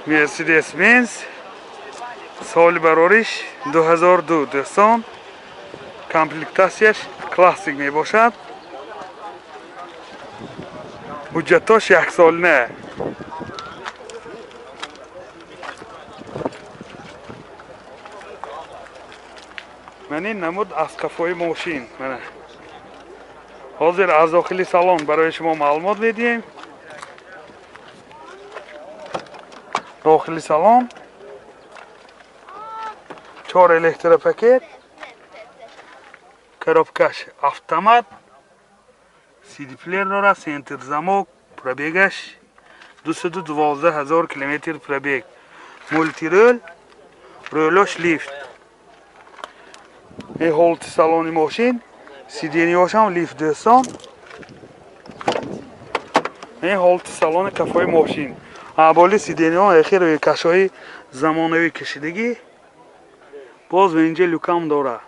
Мерседес Бенз соли барориш 2002 дӯстон. Комплектатсияш классик мебошад. Ҳуҷҷатош яксолина. Ман ин намуд аз қафои мошин. Мана. Ҳозир аз дохили салон барои шумо маълумот медиҳем. Дохили салон 4 электропакет, коробкаш автомат, CD-плеер дорад, центр замок, пробегаш 212 000 километр пробег, мультирул, рулош лифт. Ин ҳолати салони мошин, сиденьяшам лифт дӯстон. Ин ҳолати салони қафои мошин. Аболи сиденьяҳо охир кашҳои замонавӣ кашидагӣ. Боз инҷа люкам дорад.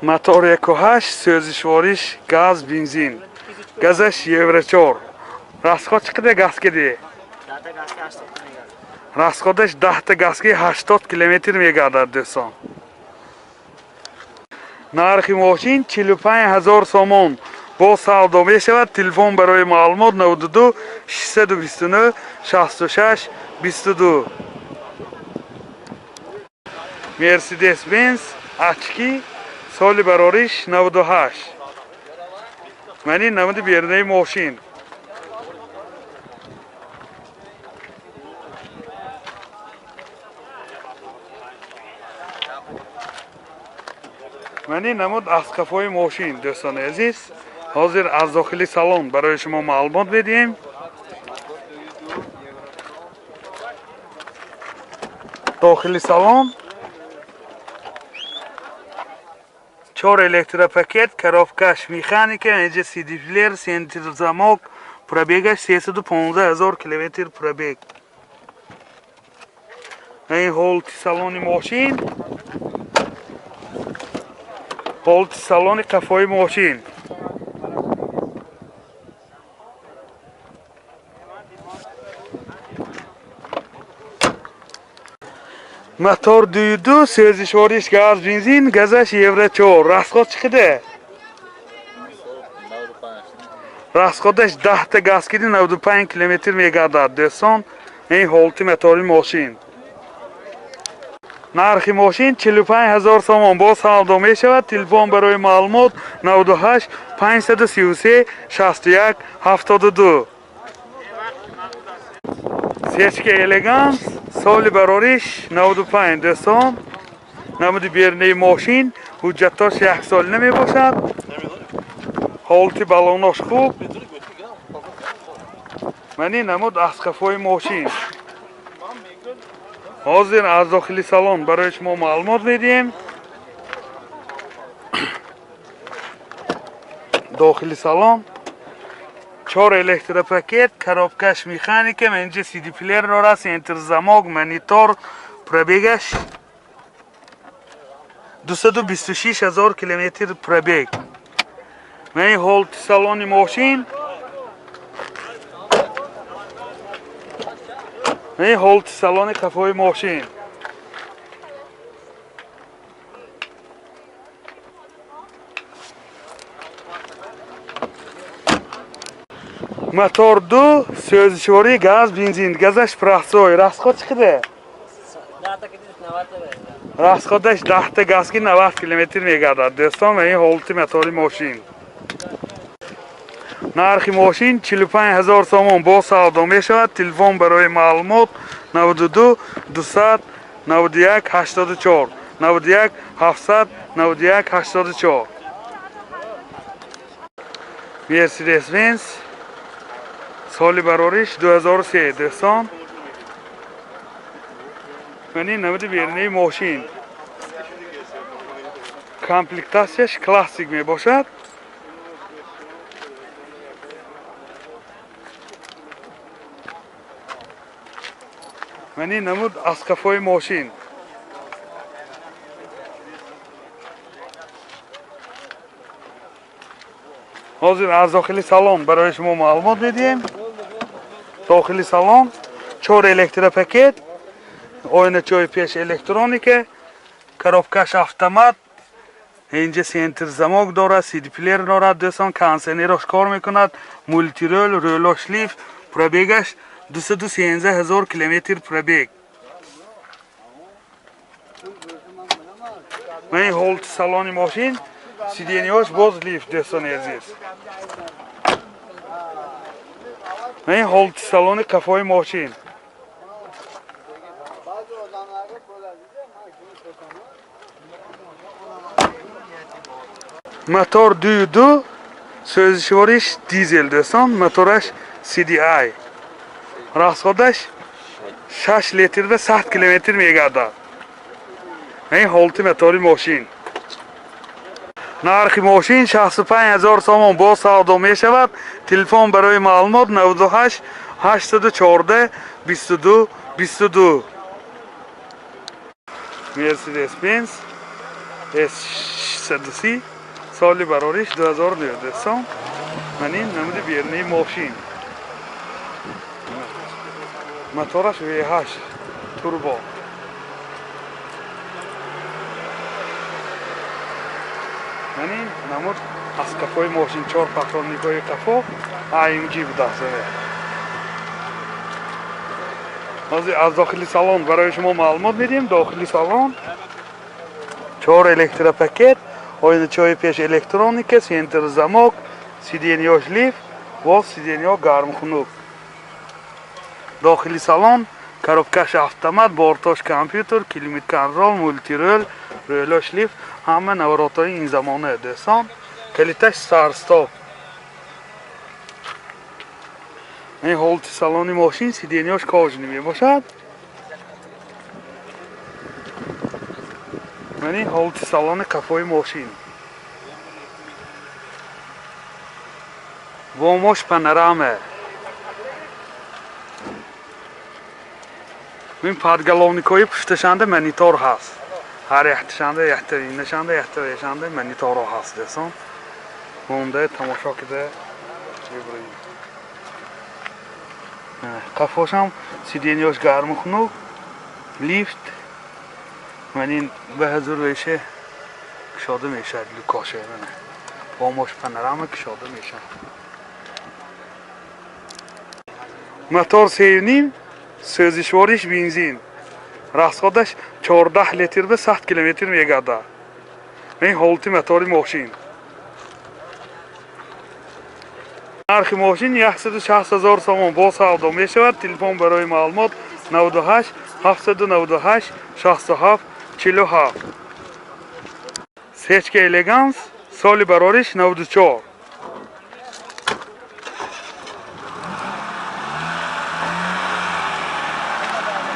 Мотор 1.8, сӯзишвориш газ, бензин. Газаш Евро 4. Расход чӣ қадар газ киди? Расходаш 10 газки 80 километр мегардад дӯстон. Нархи мошин 45 000 сомон. Бо савдо мешавад. Телефон барои маълумот 92 629 66 22. Мерседес Бенз очки соли барориш 98. Ман ин намуди берунаи мошин. Ман ин намуд аз қафои мошин дӯстони азиз. Ҳозир аз дохили салон барои шумо маълумот медиҳем. Дохили салон 4 электропакет, коробкаш механика, инҷа CD-плеер, центр замок, пробегаш 315 000 километр пробег. Ин ҳолати салони мошин, ҳолати салони қафои мошин. Мотор 2.2, сӯзишвориш газ, бензин, газаш Евро 4. Расход чӣ қадар? Расходаш 10 газ киди 95 километр мегардад дӯстон. Ин ҳолати мотори мошин. Нархи мошин 45 000 сомон. Бо савдо мешавад. Телефон барои маълумот 98 533 61 72. Сечка Элеганс соли барориш 95 дӯстон. Намуди берунаи мошин, ҳуҷҷатош яксолина мебошад. Ҳолати балонош хуб. Ман ин намуд аз қафои мошин. Ҳозир аз дохили салон барои шумо маълумот медиҳем. Дохили салон 4 электропакет, коробкаш механика, инҷа CD-плеер дорад, центр замок, монитор, пробегаш 226 000 километр пробег. Ман ин ҳолати салони мошин, ин ҳолати салони қафои мошин. Мотор 2, сӯзишворӣ газ, бензин, газаш простой. Расход чӣ қадар? Расходаш 10 газ ки 90 километр мегардад дӯстон. Ва ин ҳолати мотори мошин. Нархи мошин 45 000 сомон. Бо савдо мешавад. Телефон барои маълумот 92 291 84 91 791 84. Мерседес Бенз соли барориш 2003 дӯстон. Ман ин намуди берунаи мошин. Комплектатсияш классик мебошад. Ман ин намуд аз қафои мошин. Ҳозир аз дохили салон барои шумо маълумот медиҳем. Дохили салон 4 электропакет, оиначаҳои пеш электроника, коробкаш автомат, инҷа центр замок дорад, CD-плеер дорад, дӯстон, кондиционерош кор мекунад, мультирул, рулош лифт, пробегаш 213 000 километр пробег. Ман ин ҳолати салони мошин, сиденьяш боз лифт, дӯстони азиз. Ман ин ҳолати салони қафои мошин. Мотор 2.2, сӯзишвориш дизел, дӯстон, мотораш CDI. Расходаш 6 литр ва 100 километр мегардад. Ин ҳолати мотори мошин. Нархи мошин 65 000 сомон боз савдо мешавад. Телефон барои маълумот 98 814 22 22. Mercedes Benz S630 соли барориш 2009, дӯстон. Ман ин намуди берунаи мошин. Мотораш V8 турбо. Ман ин намуд аз қафои мошин 4 патронникҳои қафо AMG будааст. Ҳозир аз дохили салон барои шумо маълумот медиҳем. Дохили салон 4 электропакет, оиначаҳои пеш электроника, центр замок, сиденьяш лифт, боз сиденьяҳо гармхунук. Дохили салон коробкаш автомат, бортош компютер, климат контроль, мультирул, рулош лифт, ҳама наворотҳои ин замона, дӯстон. Калиташ старт-стоп. Ин ҳолати салони мошин, сиденьяш кожаный мебошад. Ман ин ҳолати салони қафои мошин. Бомош панорама. Ин подголовникҳои пушташанда монитор ҳаст. Ҳар якташанда якта инашанда якта яшанда мониторҳо ҳаст, дӯстон. Монда тамошо кида мебурем. Қафошам сиденьяш гарму хунук, лифт. Ман ин ба ҳазур веше кушода мешавад люкоше. Бомош панорама кушода мешавад. Мотор 3.5, сӯзишвориш бензин. Расходаш 14 литр ба 100 километр мегардад. Ин ҳолати мотори мошин. Нархи мошин 160 000 сомон боз савдо мешавад. Телефон барои маълумот 98 798 67 47. Сечка Элеганс соли барориш 94.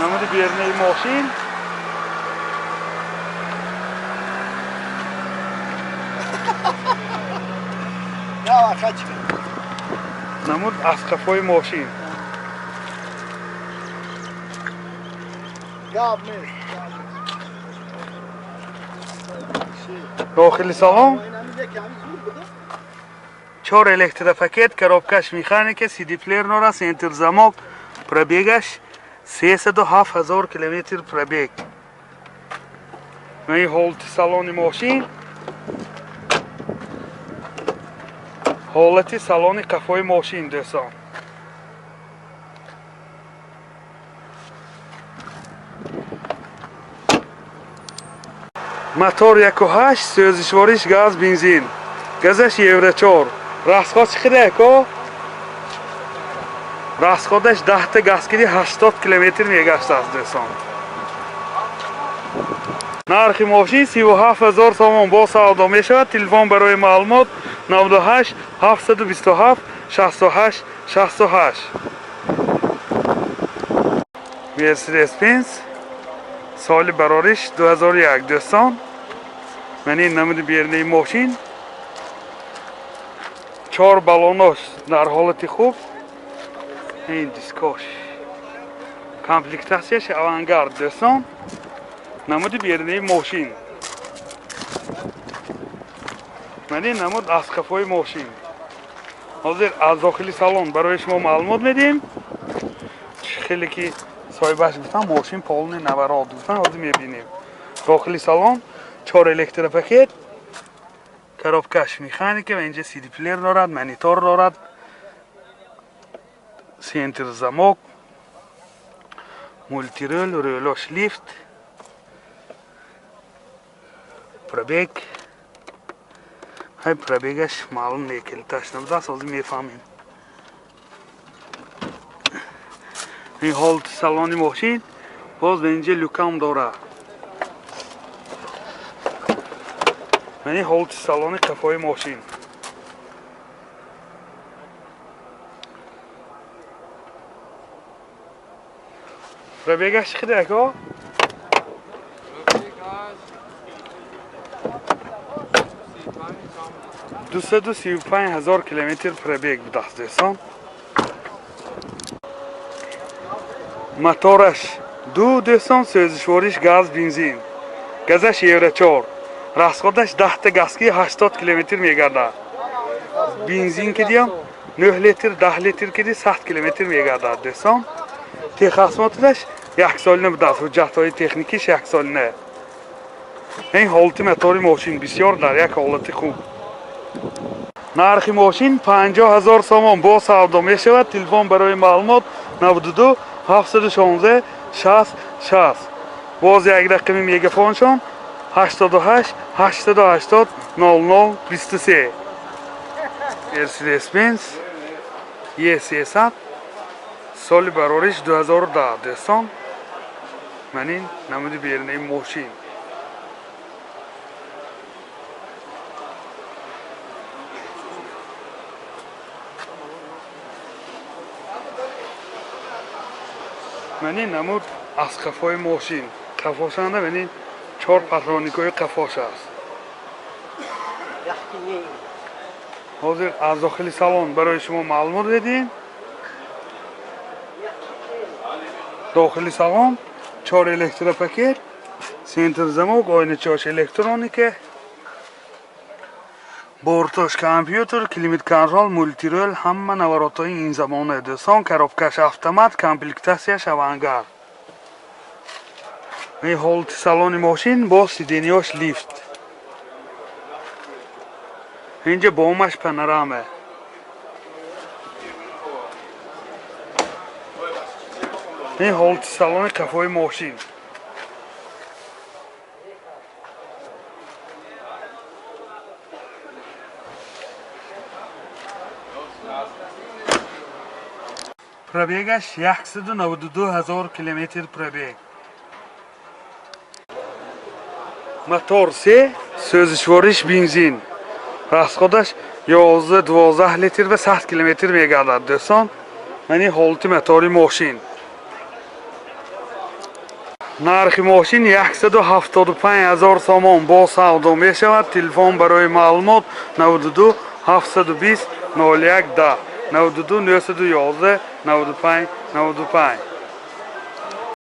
Намуди берунаи мошин. Намуд аз қафои мошин. Дохили салон 4 электропакет, коробкаш механика, CD-плеер дорад, центр замок, пробегаш 307 000 километр пробег. Ин ҳолати салони мошин. Ҳолати салони қафои мошин, дӯстон. Мотор 1.8, сӯзишвориш газ, бензин. Газаш Евро 4. Расход чӣ қадар ко? Расходаш 10 та газ киди 80 километр мегаштааст, дӯстон. Нархи мошин 37 000 сомон боз савдо мешавад. Телефон барои маълумот 98 727 68 68. Mercedes Benz соли барориш 2001, дӯстон. Ман ин намуди берунаи мошин. 4 баллонош дар ҳолати хуб. Ин дискош. Комплектатсияш авангард, дӯстон. Намуди берунаи мошин. Ман ин намуд аз қафои мошин. Ҳозир аз дохили салон барои шумо маълумот медиҳем. Хеле ки соҳибаш гуфтан, мошин полный наворот гуфтан, ҳозир мебинем. Дохили салон чор электропакет, коробкаш механика ва инҷа CD плеер дорад, монитор дорад, центр замок, мультируль, рулош лифт, пробег. Ҳай, пробегаш маълум не, калиташ набудааст, ҳозир мефаҳмем. Ин ҳолати салони мошин, боз ба инҷа люкам дорад. Мани ҳолати салони қафои мошин. Пробегаш чӣ қадар, ако? 235 000 километр пробег будааст, дӯстон. Мотораш ду, дӯстон, сӯзишвориш газ, бензин, газаш евро 4, расходаш 10-та газки 80 километр мегардад. Бензин кидиам 9 литр, 10 литр киди 100 километр мегардад, дӯстон. Техосмотраш яксолина будааст, ҳуҷҷатҳои техникиш яксолина. Ин ҳолати мотори мошин бисёр дар як ҳолати хуб. Нархи мошин 50 000 сомон, бо савдо мешавад. Телефон барои маълумот 92 716 60 60. Боз як рақами мегафоншон 88 880 00 23. Мерседес-Бенз Е300, соли барориш 2010, дӯстон. Ман ин намуди берунаи мошин. Ман ин намуд аз қафои мошин. Қафошанда ман ин чор патроникҳои қафош аст. Ҳозир аз дохили салон барои шумо маълумот медиҳем. Дохили салон чор электропакет, центр замок, ойначаош электроника, бортош компютер, климат контроль, мультируль, ҳама наворотҳои ин замона, дӯстон. Коробкаш автомат, комплектатсияш авангард. Ин ҳолати салони мошин, бо сиденьяш лифт. Инҷа бомаш панорама. Ин ҳолати салони қафои мошин. Пробегаш 192 000 километр пробег. Мотор се, сӯзишвориш бензин, расходаш 11-12 литр ва 100 километр мегардад, дӯстон. Мани ҳолати мотори мошин. Нархи мошин 175 000 сомон, бо савдо мешавад. Телефон барои маълумот 92 720 01 10, 92 911 95 95.